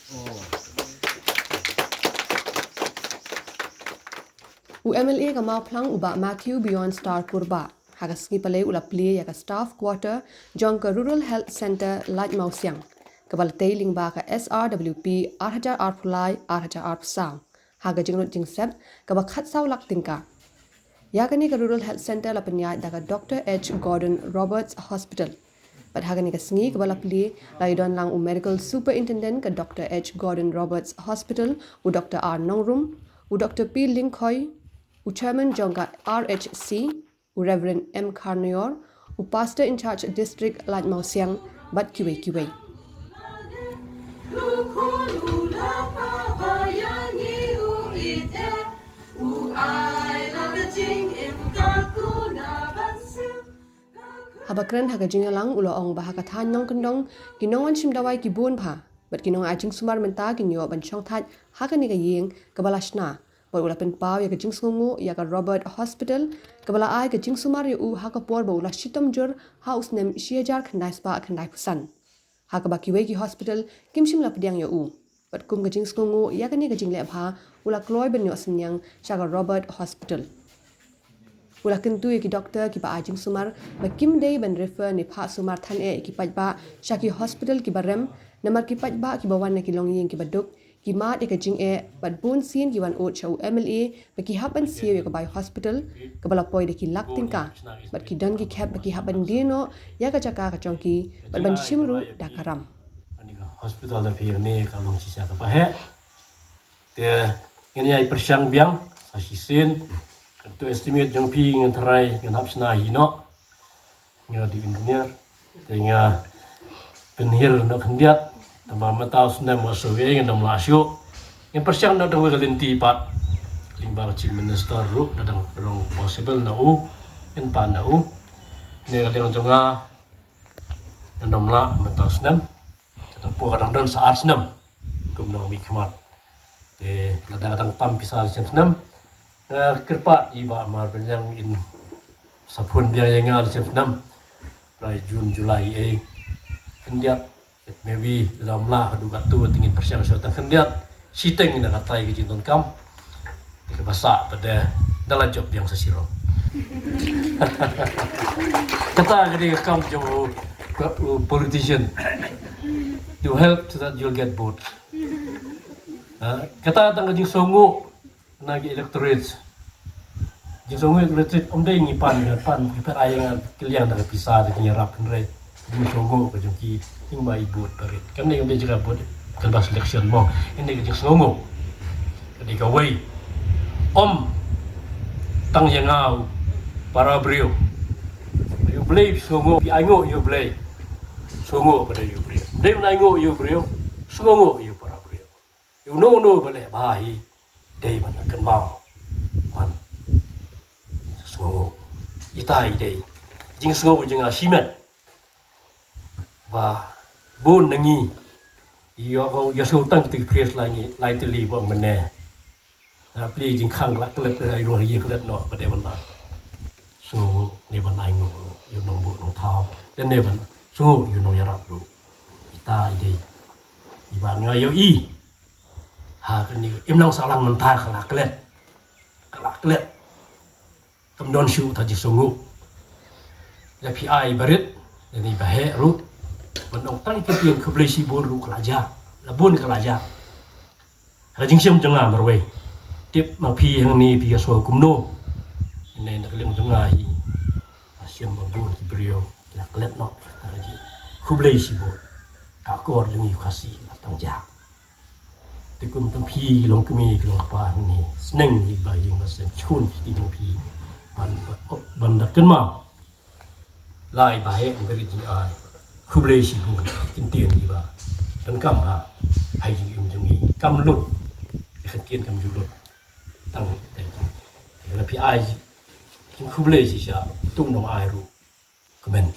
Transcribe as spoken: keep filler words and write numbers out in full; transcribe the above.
U M L A ka Mawphlang u Bah Matthew Beyond Star Kurbah ha ka sngi Palei u la plie ïa ka staff quarter jong ka Rural Health Centre Laitmawsiang, kaba la tei lyngba ka S R W P ar hajar arphew lai ar hajar arphew saw, ha ka jinglut jingsep kaba khatsaw lak tyngka. Ïa kane ka Rural Health Centre la pynïaid da ka Doctor H Gordon Roberts Hospital. Bad ha kane ka sngi kaba la plie la ïadon lang u Medical Superintendent ka Doctor H Gordon Roberts Hospital, u Doctor R Nongrum, u Doctor P Lyngkhoi, u Chairman jong ka R H C, u Reverend M Kharnjohor, u Pastor in Charge District Laitmawsiang, bad kiwei kiwei. Haba kren ha ka jingïalang u la ong ba ha ka thaiñ nongkyndong ki nongwan shim dawai ki bun bha, bad ki nongai jingsumar mynta kin ïoh ban shong thait ha kane ka ïing kaba la shna. Bad u la pynpaw ïa ka jingsngewnguh ïa ka Robert Hospital kaba la ai ka jingsumar ïa u ha ka por ba u la shitom jur ha u snem shi hajar khyndai spah khyndai phew san, ha kaba kiwei ki hospital kim shym la pdiang ïa u. Bad kum ka jingsngewnguh ïa kane ka jingleh bha, u la kloi ban ïoh synñiang sha ka Robert Hospital. U la kyntu ïa ki doktor kiba ai jingsumar ba kim dei ban refer ne phah sumar than eh ïa ki paidbah sha ki hospital kiba rem, namar ki paidbah kiba wan na ki longïing kiba duk ki mad ïa ka jingeh, bad bun sien ki wan ud sha u M L A ba ki hap ban siew ïa ka bai hospital kaba la poi da ki lak tyngka, bad ki don ki khep ba ki hap ban die noh ïa ka jaka ka jong ki bad ban shim ruh da ka ram. Ani ka hospital da phi ne ka long shisha kaba heh. Te ngin ïai pyrshang biang sa shisien. Katto estimate jong phi ngan tharai ngan hap shna hi noh. Nga dei engineer. Te nga pynhiar noh khyndiat. Tangba mynta u snem u shu ïa ngan ym lah shuh. Ngan pyrshang noh tang wei ka lynti pat. Lyngba ka Chief Minister ruh da dang long possible na u. Ngan pan na u. Ne ka liang jong nga ngan ym lah mynta u snem. Ka dang poi ka dang don sa ar snem. Kum nongmihkhmat. Te lada ka dang tam pisa snem snem. Nga kyrpad ïa i Bah Marpynïaid in sa phone biang ïa nga snem snem. Lai June, July, eh. Khyndiat, maybe lada ym lah haduh katto te ngin pyrshang shuh tang khyndiat. Shiteng na katai ka jingdonkam. Te kaba sah pat de da la jop biang sa shirong. Kata ka dei ka kam jong u, u politician. To help so that you'll get vote. Ha, kata tang ka jingsngewnguh na ki electorate. Jingsngewnguh electorate ym dei ngi pan, ngi pan, ngi pan ai nga kylliang da ka pisa da ki ïarap, hynrei jingsngewnguh ka jong ki, ïing ba i vote ba rit. Kam dei, kam dei jaka vote, kan ba selection mo. Hynrei ka jingsngewnguh ka dei kawei. Ym tang ïa nga u para briew. Ïa U Blei sngewnguh, ïa ainguh ïa U Blei. Sngewnguh ba dei ïa U Blei. Dei ban ainguh ïa U Blei. Sngewnguh ïa u para briew. Ïa uno uno ba leh bha hi dei ban kynmaw ban sngewnguh. Ita i dei jingsngew jong nga shimet ba bun na ngi ïa ko ïa sngewtang kita ki phrase lai ngi lai tylli ba mynne. Na pli jingkhang la klet, ai ruh ïa klet noh ba dei ban ba sngewnguh ne ban ainguh ïa u nongbuh nongthaw. Dei ne ban sngewnguh ïa u nongïarap ruh. Ita i dei iba nga ïohi. Ha kane im nang sahlang mynta ka la klet. Ka la klet. Kam don shuh ta jingsngewnguh. Lada phi ai ba rit, lane ba heh ruh. Ban ong tang ïa ka ktien khublei shibun ruh ka la jia. La bun ka la jia. Ha ka jingshem jong nga marwei. Tip ma phi hangne phi ïa sngew kumno. Ine na ka liang jong nga hi. Ha shem ba bun ki briew ki la klet noh. Ha ka jing khublei shibun. Ka akor jong ngi u Khasi la tang jia. Te kum tang phi ki long kmie ki long kpa hangne, sneng hi ba ïing ba sem, shun ki ti jong phi ban, ban da kynmaw. Lai ba heh ba rit jingaiei. Khublei shibun, kin tien hi ba donkam ha ha ïing jong ngi. Kam lut, kin tien kam ju lut. Tang te lada phi ai jingkhublei shisha, to nong ai ruh kmen.